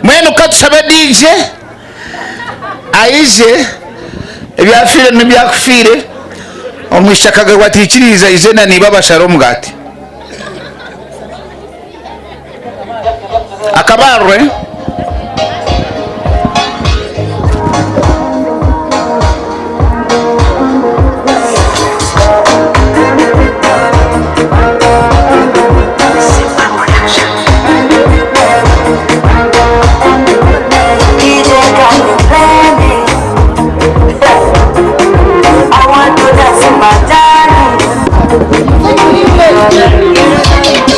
Mbwenu ka tushabe DJ aije ebyafiire n'ebyakufiire omwishiki akagabwa ataikiriize aije na niiba bashare omugaati. Akabarwe.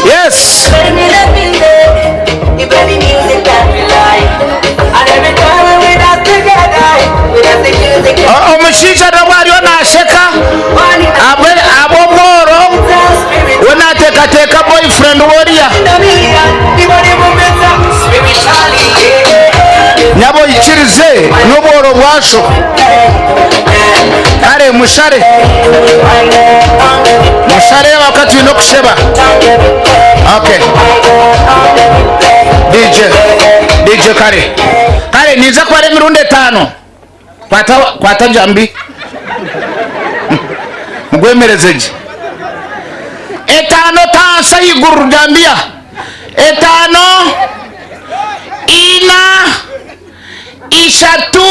Yes. Omushaija n'obu ariyo naasheka ahabw'obworo, we naateekateeka boyfriend we oriya. Nyabo oikirize n'obworo bwasho. Kare mushare. Mushare ahabw'okuba twine okusheba. Okay. DJ. DJ kare. Kare ninza kubara emirundi etaano. Kwata kwata jambi. Mugwemereze gye. Etaano tansa ahaiguru jambiya. Etaano ina ishatu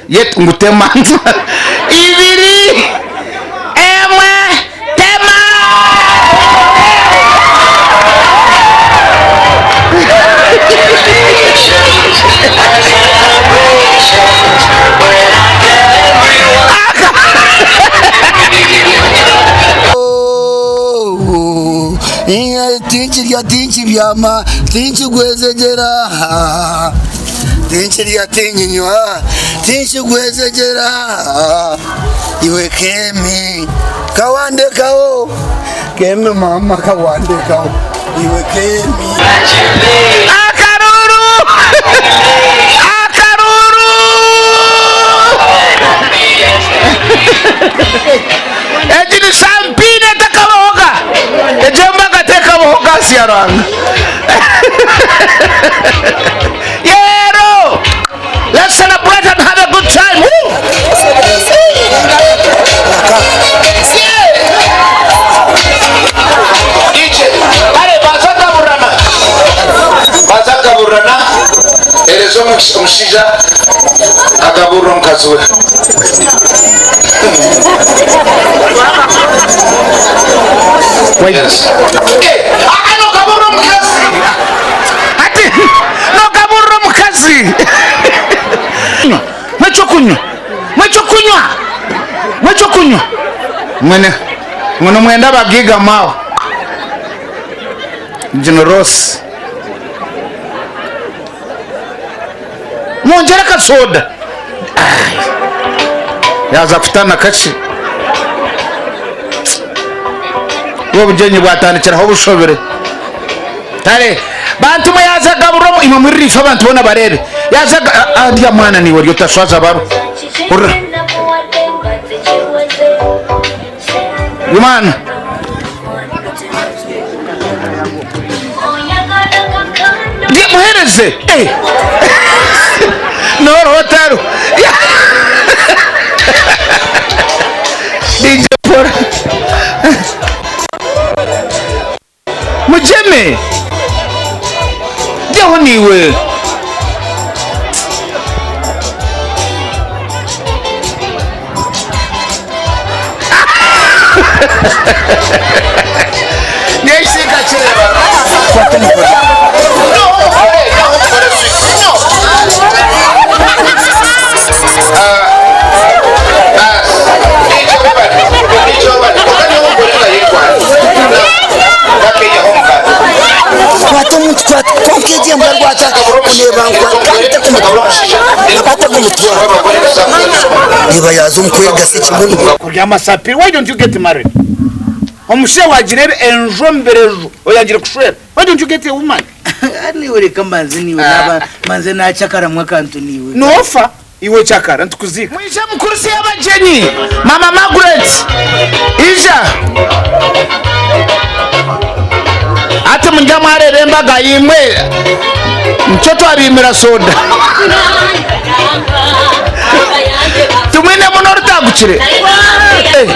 yet ngu tema ibiri emwe tema. Tinkirya tinkibyama tinkigwejegyera Tinkirya tinkinywa tinkigwejegyera Iwe Kemi kawandekaho Kemi mama kawandekaho Iwe Kemi. Akaruru! Akaruru! Egi ni shampini etakabahoga. Egyo embaga tekabahoga ahansi ya Ruhanga. Yeero! Let's celebrate and have a good time. Woo! DJ, kare baza gaburana. Baza gaburana. Hereza omushaija agaburire omukazi we. Yes. Eh, ah, nogaburira omukazi. Ati nogaburira omukazi. Mwe ekyokunywa. Mwe ekyokunywa. Mwe ekyokunywa. Mwene ngu nimwenda abagaiga mwawa. Gino Rose. Mwongyere akasoda. Yaaza kutana kakye. Obugyenyi bwatandikiraho obushobire. Kare bantu mwe yaaza agaburira omu imwe mwirire ifo abantu boona bareebe. Yaaza arya mwana naiwe ori otashwaza baro. Hurira. Mwana. Muhereze. Eh. Noruha otaruha. DJ Paul. Mugyeme. Gyaho niiwe. Reeba nkwate kumutwara, nkwate kumutwara. Reeba yaaza omu kwegasa ekibunu. Kurya amasapiri why don't you get married omushaija wagira enju omubireju oyangire kushwera why don't you get a woman. Niiwe reka mbanze niiwe naaba mbanze naacakaramu akantu niiwe. Noofa iwe cakara nitukuziika. Mwije mukuruse abagyenyi mama Margaret ija hati murya mwareeba embaga imwe nikyo twabimira soda timwinemu n'orutagukire Eh.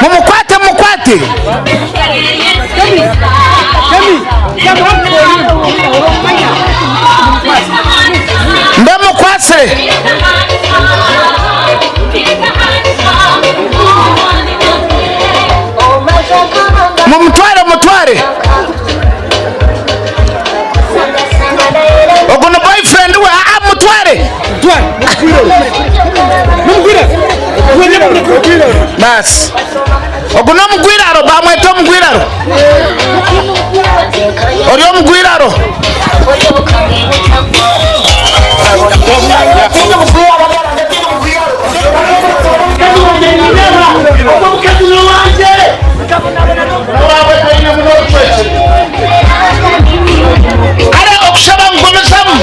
Mumukwate mumukwate. Mbe mukwatsire. Mumutware mutware. Ogu ni boyfriend we aa mutware. Basi. Ogu n'omugwiraro bamweta omugwiraro. Ori omugwiraro. Kare okushaba ngumizamu.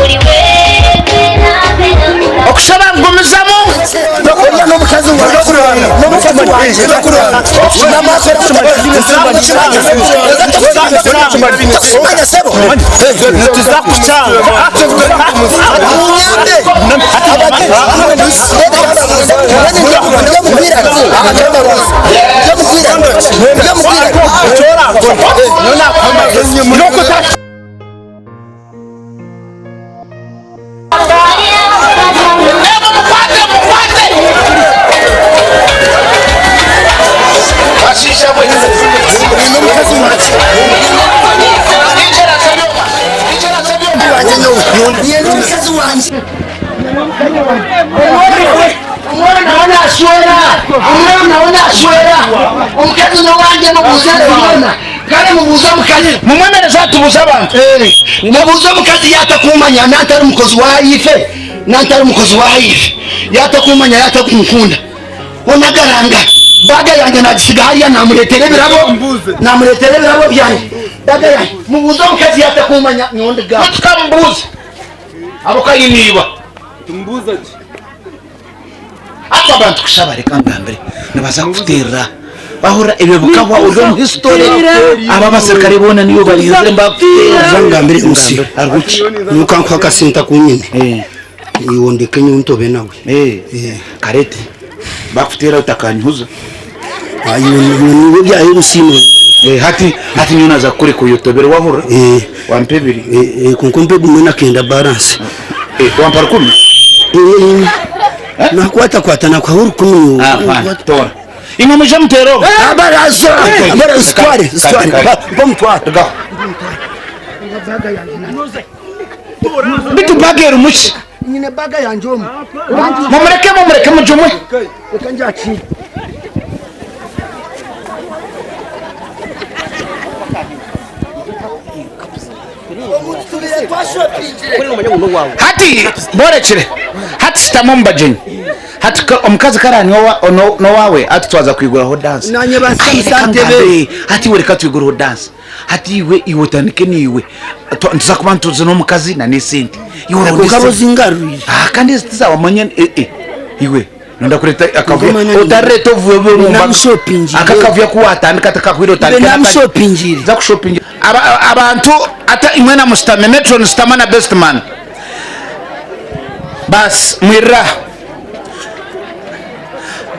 Okushaba ngumizamu. Mumwemereze atubuuze abantu. Mubuuze omukazi yaatakumanya nantari mukozi wa ife nantari mukozi wa ife yaatakumanya yaatakunkunda onagaranga baga yange nagisiga hariya namuretera ebirabo namuretera ebirabo byange baga yange mubuuze omukazi yaatakumanya nyowe ndigaho Tukamubuuza abo kayiniiba. Hati abantu kushaba reka ngambire nibaza kukuterera wahurira ebyo bikahwa ori omu history aba abaserukare boona niiwe barinzire nibakuterera. Haza ngambire MC Hariho ki? nuka nkuhe akasente aku nyine Eh. iwe ondeke nyowe ntobe nawe. Eh. Eh. Karete bakuteera otakanyuhuza. Ah, iwe iwe niwe bya MC no. Eh, hati hati nyowe naza kukureka oyotobere wahurira Eh. wampa ebiri. Eh, eh, kwonka ompe gumwe nakenda balance. Eh, wampa rukumi? Eh, nakwata kwata nakuha orukumi. Hapana, tora. Imwe mwije muteere ogu. Abaraza abaraza sitware sitware mpa mutware. Rugaho. Bitu baga erimu ki? Nyine baga yangye omu. Mumureke mumureke mujumwe. Reka ngyakire. Hati borekire. Hati shutama omu bagyenyi. Hati ka- omukazi ku aranywa owa- no- n'owaawe hati twaza kwiguraho dance. Nanye bansika Ai, reka musantebe. ngambe. Hati iwe reka twigureho dance. Hati iwe iwe otandike naiwe. Twa- Nituza kuba nituza n'omukazi na n'esente. Iwe oronde Kwonka esente. bozingarurire. Ah, kandi ezi tizawamanya eh, eh. Iwe nonda kureta akavuyo Ngoma nani- otareta ovuyo omu mbaga. Namushopingire. Aka kavuyo ku watandika takakwire otandike Iwe n'akandi. namushopingire. Za kushopingira. Aba, abantu ata imwe na musitame metron sitama na best man. Bas mwirira.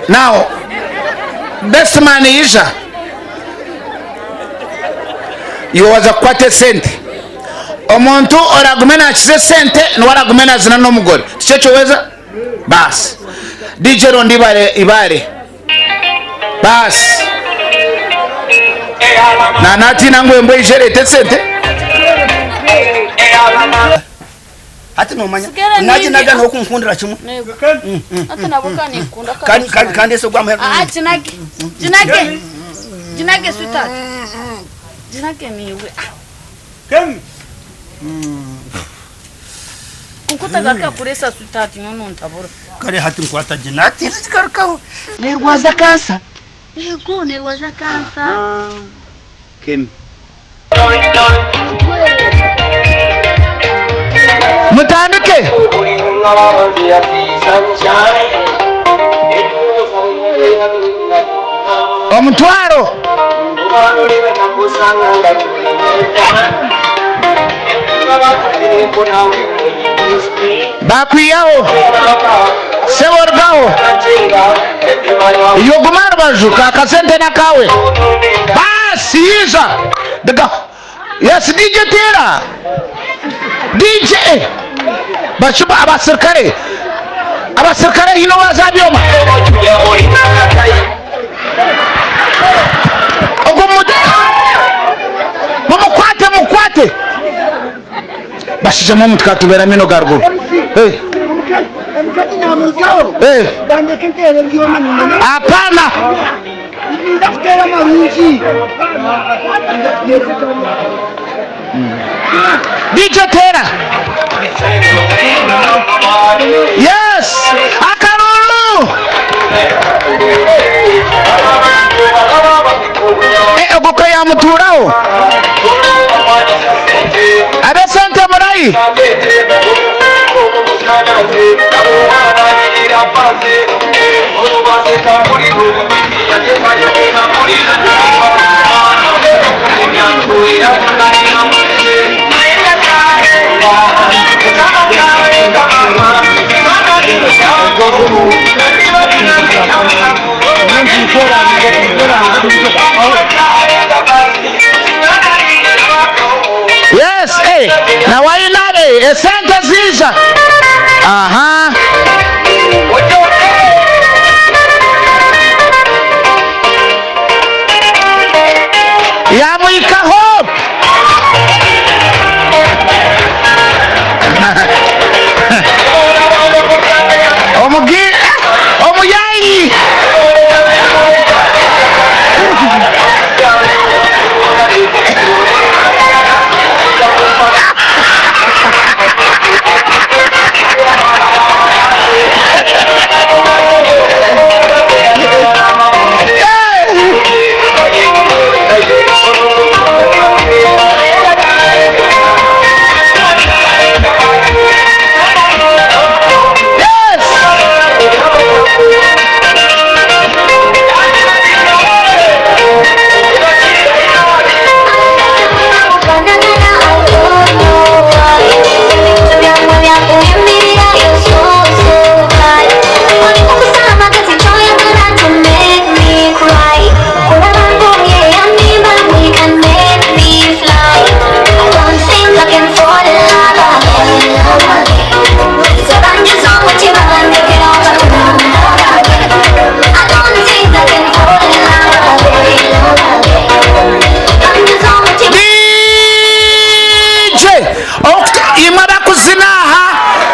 Now best man yija. Iwe waza kukwata esente. Omuntu oragume nakiza esente niwe aragume nazina n'omugore. Tikyo ekyoweza? Bas. DJ ronda ibare ibare. Bas. Nanatiina ngu embwa eije ereete esente. Hati nomanya Sigara nagi nindi. naga nokunkundira kimwe. Nego. Ate nabo kanikunda Kandi kandi kandi ese gwa muheru. Ah, kinage. Kinage. Ginage sweetheart. Ginage niiwe. Kemi. Kwonka otagaruka kureesa sweetheart nyowe nontabura. Kare hati nkwata gye natiina kigarukaho. Nerwaza kansa. Ego nerwaza kansa. Kemi. Mutandike. Omutwaro. Bakwihaho. Sebo rugaho. Iwe guma aha rubaju, ka kasente n'akaawe. Baasi ija. Digaho. Yes DJ teera. DJ eh. Bashuba abasirikare. Abasirikare haine owaaza aha byoma. Ogwo mumukwate mumukwate. Bashaija mwe mutukatubeera amaino ga ruguru. Eh. Eh. Hapana. DJ teera. Yes! Akaruru! Eh, ogwo ka yamutuuraho. Ab'esente murahi? Yes, eh, na wainare esente ziija. Aha. Yamuhikaho. Omugi omuyayi. DJ Imwe abakuzina aha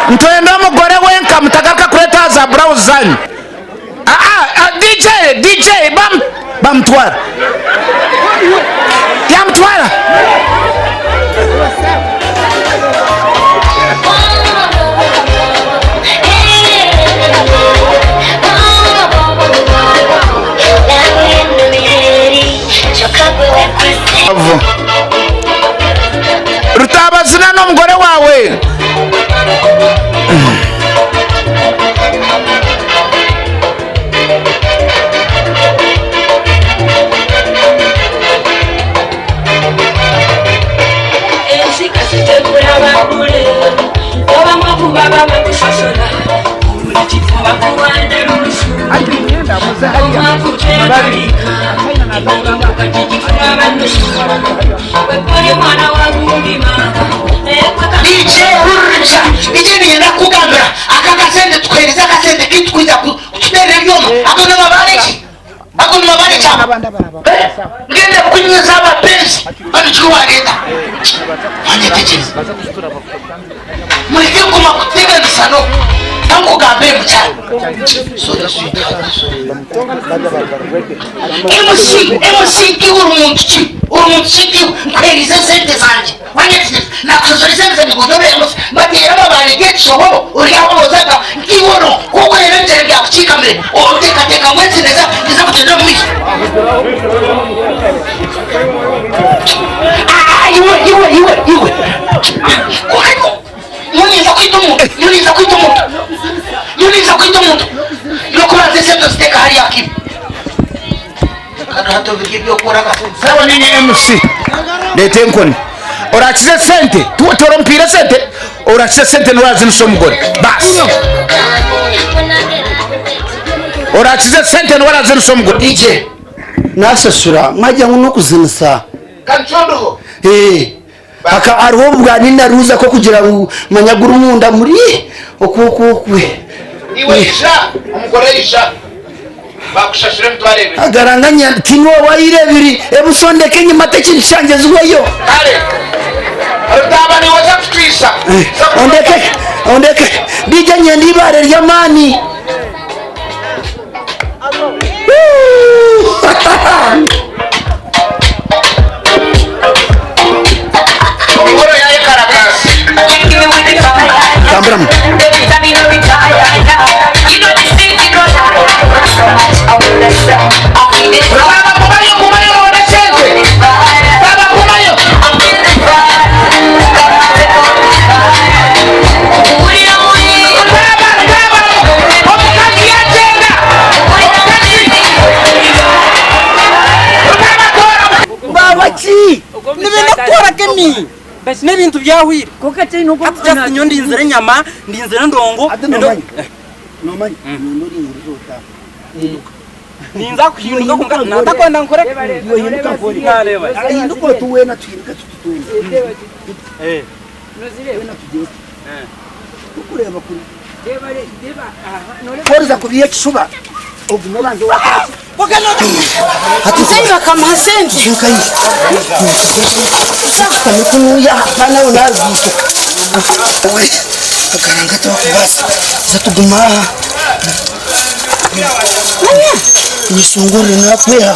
nitwenda omugore wenka mutagaruka kureeta za burawuzi zanyu. Aa DJ DJ bam bamutwara yamutwara. Rutabazina n'omugore waawe. DJ hurira DJ niinyenda kukugambira aka akasente tukuheereze akasente keitu kwija kututeerera ebyoma ago nimabare ki ago nimabare ki ago ngenda kukunyumiza amapenzi banu kiki wareeta wanyetegyereza mureke kuguma kuteganisa no. Nkugambire mukyara. Sorry sweetheart. MC, MC nkiwe ori muntu ki? Ori muntu ki nkiwe? Nkuherize esente zangye. Wanyetegyereza? Nakushashura esente zangye ngu obe MC. Mbateire amabaare g'ekishobobo ori aho noozaga. Nkiwe oriho ku orikureeba ebigyere byakukiikamire oteekateeka ngu ensi neeza neeza kugyendera omu maisho. Ah, iwe, iwe, iwe, iwe. Kwonka Nyowe ninza kwita omuntu, nyowe ninza kwita omuntu, nyowe ninza kwita omuntu. N'okubanza esente oziteeka hariya akiba. Kandi hati obirya eby'okukora ka. Sebo ninye MC leeta enkoni orakiza esente tora omupiira esente orakiza esente niwe orazinisa omugore baasi orakiza esente niwe orazinisa omugore. DJ nasasura mwagira ngu nokuzinisa. Kancondoho. Eh. Aka hariho obwa ninaruuza k'okugira ngu manya guri omunda muri oku oku okwe. Iwe ija omugore ija bakushashure emitwaro ebiri. Agaranganya tihaine owaire ebiri ebuso ndeke enyima t'ekintu kyangye zihweyo. Kare Rutaaba niiwe oza kutwisa. Ondeke ondeke DJ nyenda eibaare ry'amaani. Tamburamu. Baba ki? Nibenda kukora kemi. N'ebintu byahwire. Hati just nyowe ndinzire enyama, ndinzire endongo. Ninza kuhinduka kwonka natakwenda nkore. Nareeba. Koriza kubiha ekishuba ogume obanze waakora ki? Muzeeyi bakamuha sente. Shutame kunuya hapana we naziika. We akaranga tibakubaasa za tuguma aha. Nyesongorere nakweha.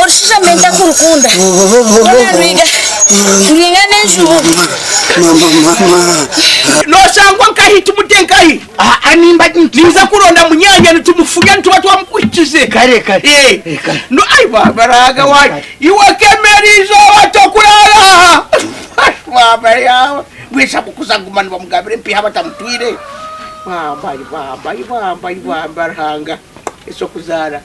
Orushaija menta kurukunda. Hoona rwinga rwinga n'enjubu. Noshangwa nkahi tumute nkahi? Aa nimba Ninza kuronda munyanya nitumufunya nituba twamukuhikize. Kare kare. Eh. Kare. No ai baba wayi. Iwe kemera izooba tokurara aha. Baba yawe. Bwesha kukuza guma nibamugabira empiha batamutwire. Baba baba baba baba Ruhanga. Eky'okuzaara.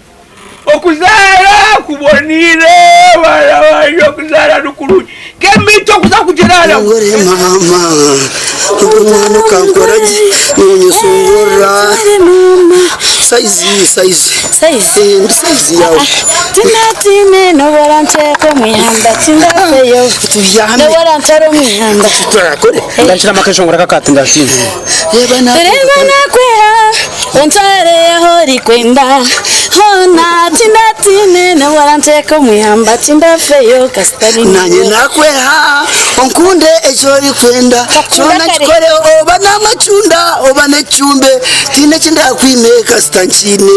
Okuzaara kuboniire baana bangye okuzaara nikurungi. Kemiti okuza kugyera hara. Ngore mama ogu mwana okankora gye nonyesongorera saizi saizi Saizi? Eh, ndi saizi yawe Tinatine nobora nteeka omwihamba tindafeyo tubyame nobora ntare omwihamba turakore Ndakira akashongora kakati ndasinze. reba na Reba nakweha ontware aho orikwenda hoona tindatine nobora nteeka omwihamba tindafeyo kasita nanye nakweha onkunde eki orikwenda Kakunda kyona kare. kikore oba n'amacunda oba n'ekicumbe tiine eki ndakwime kasita nkiine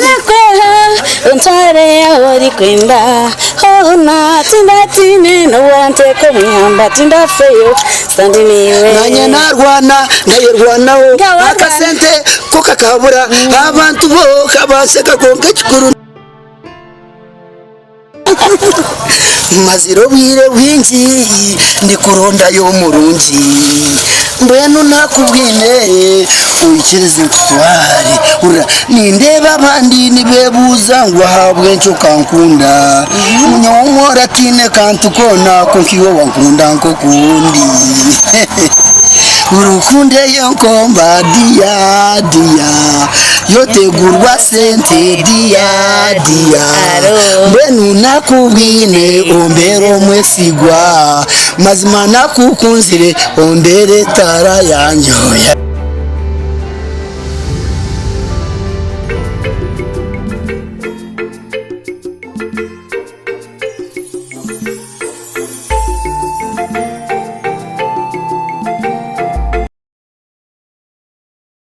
Nakweha ontware aho orikwenda hoona tindatine nobora nteeka omwihamba tindafeyo kasita ndi niiwe. Nanye narwana nkayerwanaho Nga warwana. akasente ko kakabura abantu bo kabansheka kwonka ekikuru Mazire obwire bwingi ndikurondayo omurungi mbwenu nakubwine oikirize nkutware hurira nindeeba abandi nibebuuza ngu ahabw'enki okankunda nyowe omworo tiine kantu koona kwonka iwe wankunda nk'okundi Rukundo eyo nkomba diya diya yotegurwa sente diya diya mbwenu nakubwine ombere omwesigwa mazima nakukunzire ombere etara yangye oya.